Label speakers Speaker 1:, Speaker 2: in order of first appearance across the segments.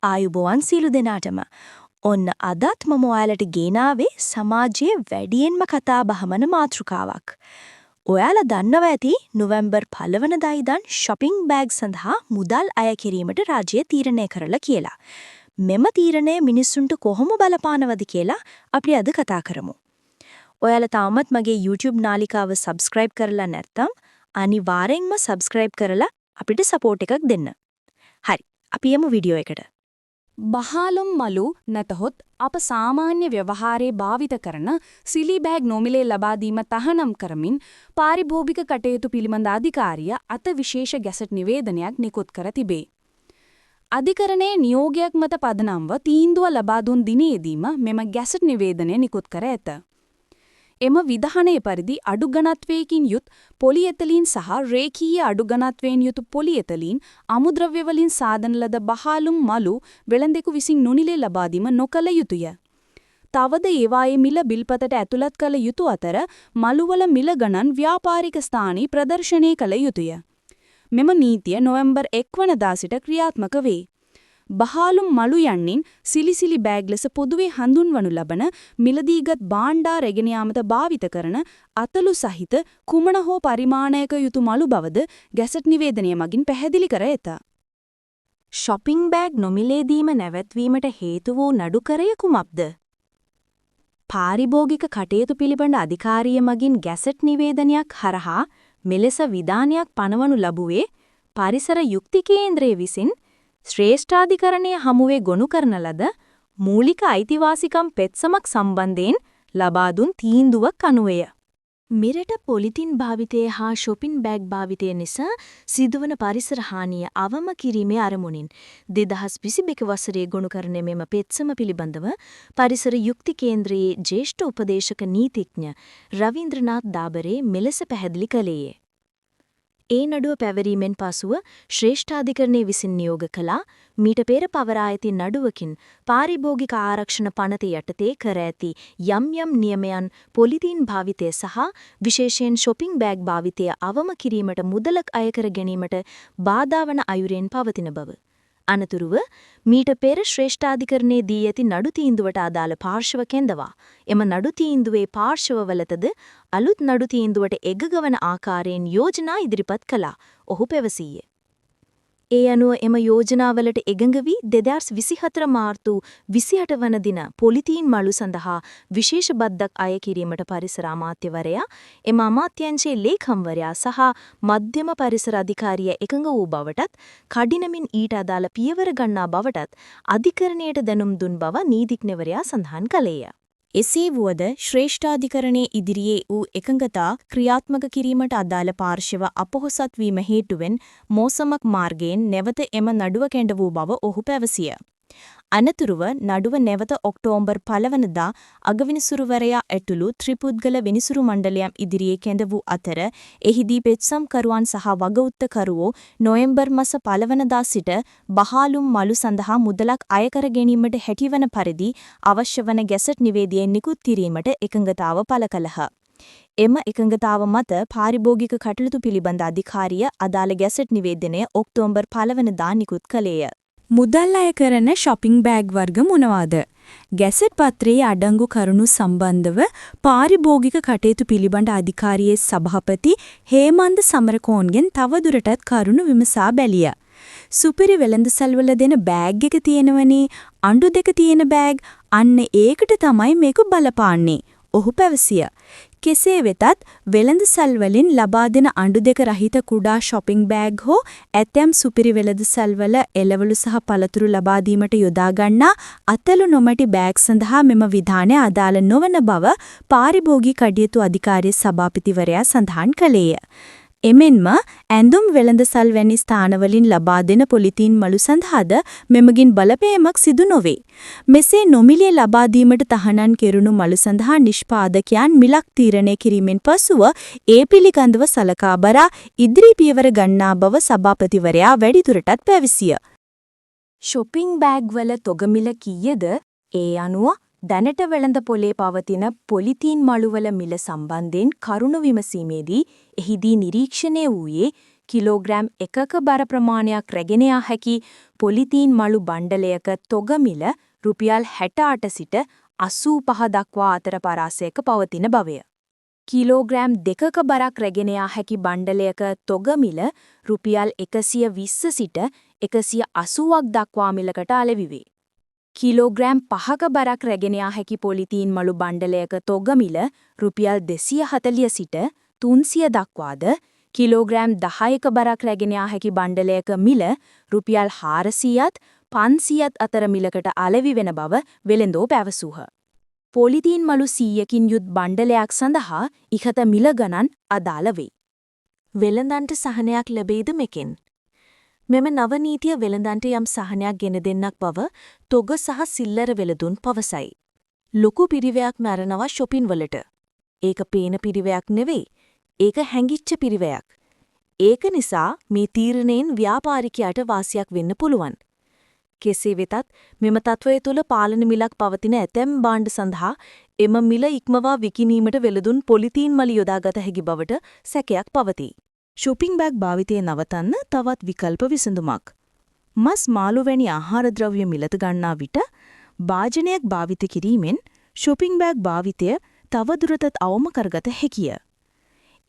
Speaker 1: ආයුබෝවන් සියලු දෙනාටම. ඔන්න අදත් මම ඔයාලට ගෙනාවේ සමාජයේ වැඩියෙන්ම කතා බහ වන මාතෘකාවක්. ඔයාලා දන්නවා ඇති නොවැම්බර් 1 වනදා ඉඳන් ෂොපින් බෑග් සඳහා මුදල් අය කිරීමට රාජ්‍යය තීරණය කරලා කියලා. මෙම තීරණය මිනිස්සුන්ට කොහොම බලපානවද කියලා අපි අද කතා කරමු. ඔයාලා තාමත් මගේ YouTube නාලිකාව සබ්ස්ක්‍රයිබ් කරලා නැත්නම් අනිවාර්යෙන්ම සබ්ස්ක්‍රයිබ් කරලා අපිට සපෝට් එකක් දෙන්න. හරි, අපි යමු වීඩියෝ එකට.
Speaker 2: බහාලුම් මලු නැතහොත් අප සාමාන්‍ය ව්‍යවහාරයේ භාවිත කරන සිලි බෑග් නොමිලේ ලබා දීම තහනම් කරමින් පාරිභෝගික කටයුතු පිළිබඳ අධිකාරිය අත විශේෂ ගැසට් නිවේදනයක් නිකුත් කර තිබේ. අධිකරණයේ නියෝගයක් මත පදනම්ව තීන්දුව ලබා දුන් දිනයේදීම මෙම ගැසට් නිවේදනය නිකුත් කර ඇත. එම විධානය පරිදි අඩු ඝනත්වයකින් යුත් පොලිඑතලීන් සහ රේඛීය අඩු ඝනත්වයෙන් යුතු පොලිඑතලීන් අමුද්‍රව්‍ය වලින් සාදන ලද බහාලුම් මලු වෙළඳෙකු විසින් නොමිලේ ලබා දීම නොකළ යුතුය. තවද ඒවායේ මිල බිල්පතට ඇතුළත් කළ යුතු අතර මලුවල මිල ගණන් ව්‍යාපාරික ස්ථානයේ ප්‍රදර්ශනය කළ යුතුය. මෙම නීතිය නොවැම්බර් 1 වනදා සිට ක්‍රියාත්මක වේ. බහාලුම් මලු යන්නින් සිලි සිලි බෑග් ලෙස පොදුවේ හඳුන්වනු ලබන මිලදීගත් භාණ්ඩා රැගෙන යාමට භාවිත කරන අතලු සහිත කුමන හෝ පරිමාණයක යුතු මලු බවද ගැසට් නිවේදනය මගින් පැහැදිලි කර ඇත.
Speaker 1: ෂොපින් බෑග් නොමිලේ දීම නැවැත්වීමට හේතු වූ නඩුකරය කුමක්ද? පාරිභෝගික කටයුතු පිළිබඳ අධිකාරිය මගින් ගැසට් නිවේදනයක් හරහා මෙලෙස විධානයක් පනවනු ලැබුවේ පරිසර යුක්ති කේන්ද්‍රය විසින් ශ්‍රේෂ්ඨාධිකරණය හමුවේ ගොනු කරන ලද මූලික අයිතිවාසිකම් පෙත්සමක් සම්බන්ධයෙන් ලබා දුන් තීන්දුවක් අනුවය. මෙරට පොලිතින් භාවිතය හා ෂොපින් බෑග් භාවිතය නිසා සිදුවන පරිසර හානිය අවම කිරීමේ අරමුණින් 2022 වසරේ ගොනු කරන මෙම පෙත්සම පිළිබඳව පරිසර යුක්ති කේන්ද්‍රයේ ජ්‍යෙෂ්ඨ උපදේශක නීතිඥ රවීන්ද්‍රනාත් දාබරේ මෙලෙස පැහැදිලි කළේය. ඒ නඩුව පැවරීමෙන් පසුව ශ්‍රේෂ්ඨාධිකරණය විසින් නියෝග කළා මීට පෙර පවරා ඇති නඩුවකින් පාරිභෝගික ආරක්ෂණ පනත යටතේ කර ඇති යම් යම් නියමයන් පොලිතීන් භාවිතය සහ විශේෂයෙන් ෂොපින් බෑග් භාවිතය අවම කිරීමට මුදලක් අය කර ගැනීමට බාධා වන අයුරෙන් පවතින බව. අනතුරුව මීට පෙර ශ්‍රේෂ්ඨාධිකරණයේ දී ඇති නඩු තීන්දුවට අදාළ පාර්ශව කැඳවා එම නඩු තීන්දුවේ පාර්ශවවලටද අලුත් නඩු තීන්දුවට එකඟ වන ආකාරයෙන් යෝජනා ඉදිරිපත් කළා. ඔහු පැවසීය. ඒ අනුව එම යෝජනාවලට එකඟ වී 2024 මාර්තු 28 වන දින පොලිතීන් මලු සඳහා විශේෂ බද්දක් අය කිරීමට පරිසර අමාත්‍යවරයා, එම අමාත්‍යංශයේ ලේකම්වරයා සහ මධ්‍යම පරිසර අධිකාරිය එකඟ වූ බවටත්, කඩිනමින් ඊට අදාළ පියවර ගන්නා බවටත් අධිකරණයට දැනුම් දුන් බව නීතිඥවරයා සඳහන් කළේය. එසේ වුවද ශ්‍රේෂ්ඨාධිකරණයේ ඉදිරියේ වූ එකඟතා ක්‍රියාත්මක කිරීමට අදාළ පාර්ශව අපොහොසත් වීම හේතුවෙන් මෝසමක් මාර්ගයෙන් නැවත එම නඩුව කැඳ වූ බව ඔහු පැවසිය. අනතුරුව නඩුව නැවත ඔක්තෝබර් 1 වනදා අගවිනිසුරුවරයා ඇතුළු ත්‍රිපුද්ගල විනිසුරු මණ්ඩලයන් ඉදිරියේ කැඳ වූ අතර, එහිදී පෙත්සම්කරුවන් සහ වගඋත්තකරුවෝ නොවැම්බර් මස 1 වනදා සිට බහාලුම් මලු සඳහා මුදලක් අය කර ගැනීමට හැකිවන පරිදි අවශ්‍ය වන ගැසට් නිවේදනය නිකුත් කිරීමට එකඟතාව පළ කළහ. එම එකඟතාව මත පාරිභෝගික කටයුතු පිළිබඳ අධිකාරිය අදාළ ගැසට් නිවේදනය ඔක්තෝබර් 1 වනදා නිකුත් කළේය.
Speaker 3: මුදල් අය කරන ෂොපින් බෑග් වර්ග මොනවාද? ගැසට් පත්‍රයේ අඩංගු කරුණු සම්බන්ධව පාරිභෝගික කටයුතු පිළිබඳ අධිකාරියේ සභාපති හේමන්ද සමරකෝන්ගෙන් තවදුරටත් කරුණු විමසා බැලිය. සුපිරි වෙළඳසල්වල දෙන බෑග් එක තියෙනවනේ, අඬු දෙක තියෙන බෑග්, අන්න ඒකට තමයි මේක බලපාන්නේ. ඔහු පැවසිය. කෙසේ වෙතත් වෙළඳසල් වලින් ලබා දෙන අඬු දෙක රහිත කුඩා ෂොපින් බෑග් හෝ ඇතැම් සුපිරි වෙළඳසල්වල එළවලු සහ පළතුරු ලබා දීමට යොදා ගන්නා අතලු නොමැටි බෑග් සඳහා මෙම විධානය අදාළ නොවන බව පාරිභෝගික කටයුතු අධිකාරිය සභාපතිවරයා සඳහන් කළේය. එමෙන්ම ඇඳුම් වෙළඳසල් වැනි ස්ථානවලින් ලබා දෙන පොලිතීන් මලු සඳහාද මෙමගින් බලපෑමක් සිදු නොවේ. මෙසේ නොමිලේ ලබා දීමට තහනම් කෙරුණු මලු සඳහා නිෂ්පාදකයන් මිලක් තීරණය කිරීමෙන් පසුව ඒ පිළිබඳව සලකා බලා ඉදිරි පියවර ගන්නා බව සභාපතිවරයා වැඩිදුරටත් පැවසිය.
Speaker 1: ෂොපින් බෑග් වල තොග මිල කීයද? ඒ අනුව දැනට වෙළඳ පොලේ පවතින පොලිතීන් මලුවල මිල සම්බන්ධයෙන් කරුණු විමසීමේදී එහිදී නිරීක්ෂණය වූයේ කිලෝග්‍රෑම් 1ක බර ප්‍රමාණයක් රැගෙන යා හැකි පොලිතීන් මලු බණ්ඩලයක තොග මිල රුපියල් 68 සිට 85 දක්වා අතර පරාසයක පවතින බවය. කිලෝග්‍රෑම් 2ක බරක් රැගෙන යා හැකි බණ්ඩලයක තොග මිල රුපියල් 120 සිට 180ක් දක්වා මිලකට අලෙවි වේ. කිලෝග්‍රෑම් 5ක බරක් රැගෙන යා හැකි පොලිතීන් මලු බණ්ඩලයක තොග මිල රුපියල් 240 සිට 300 දක්වාද, කිලෝග්‍රෑම් 10ක බරක් රැගෙන යා හැකි බණ්ඩලයක මිල රුපියල් 400ත් 500ත් අතර මිලකට අලෙවි වෙන බව වෙළෙන්දෝ පැවසූහ. පොලිතීන් මලු 100කින් යුත් බණ්ඩලයක් සඳහා ඉහත මිල ගණන් අදාළ වේ.
Speaker 3: වෙළඳන්ට සහනයක් ලැබෙයිද මෙකෙන්? මෙම නව නීතිය වෙළඳන්ට යම් සහනයක් ගෙන දෙන්නක් බව තොග සහ සිල්ලර වෙළඳුන් පවසයි. ලොකු පිරිවැයක් මැරෙනවා ෂොපින් වලට. ඒක පේන පිරිවැයක් නෙවෙයි. ඒක හැංගිච්ච පිරිවැයක්. ඒක නිසා මේ තීරණයෙන් ව්‍යාපාරිකයාට වාසියක් වෙන්න පුළුවන්. කෙසේ වෙතත් මෙම තත්ත්වය තුළ පාලන මිලක් පවතින ඇතැම් භාණ්ඩ සඳහා එම මිල ඉක්මවා විකිණීමට වෙළඳුන් පොලිතීන් මලු යොදාගත හැකි බවට සැකයක් පවතී. ෂොපින් බෑග් භාවිතය නවතන්න තවත් විකල්ප විසඳුමක්. මස් මාළු වැනි ආහාර ද්‍රව්‍ය මිලද ගන්නා විට භාජනයක් භාවිත කිරීමෙන් ෂොපින් බෑග් භාවිතය තවදුරටත් අවම කරගත හැකිය.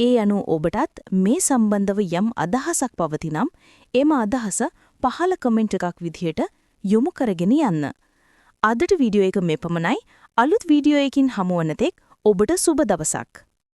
Speaker 3: ඒ අනුව ඔබටත් මේ සම්බන්ධව යම් අදහසක් පවතිනම් එම අදහස පහළ කමෙන්ට් එකක් විදිහට යොමු කරගෙන යන්න. අදට වීඩියෝ එක මෙපමණයි. අලුත් වීඩියෝ එකකින් හමු වන තෙක් ඔබට සුබ දවසක්.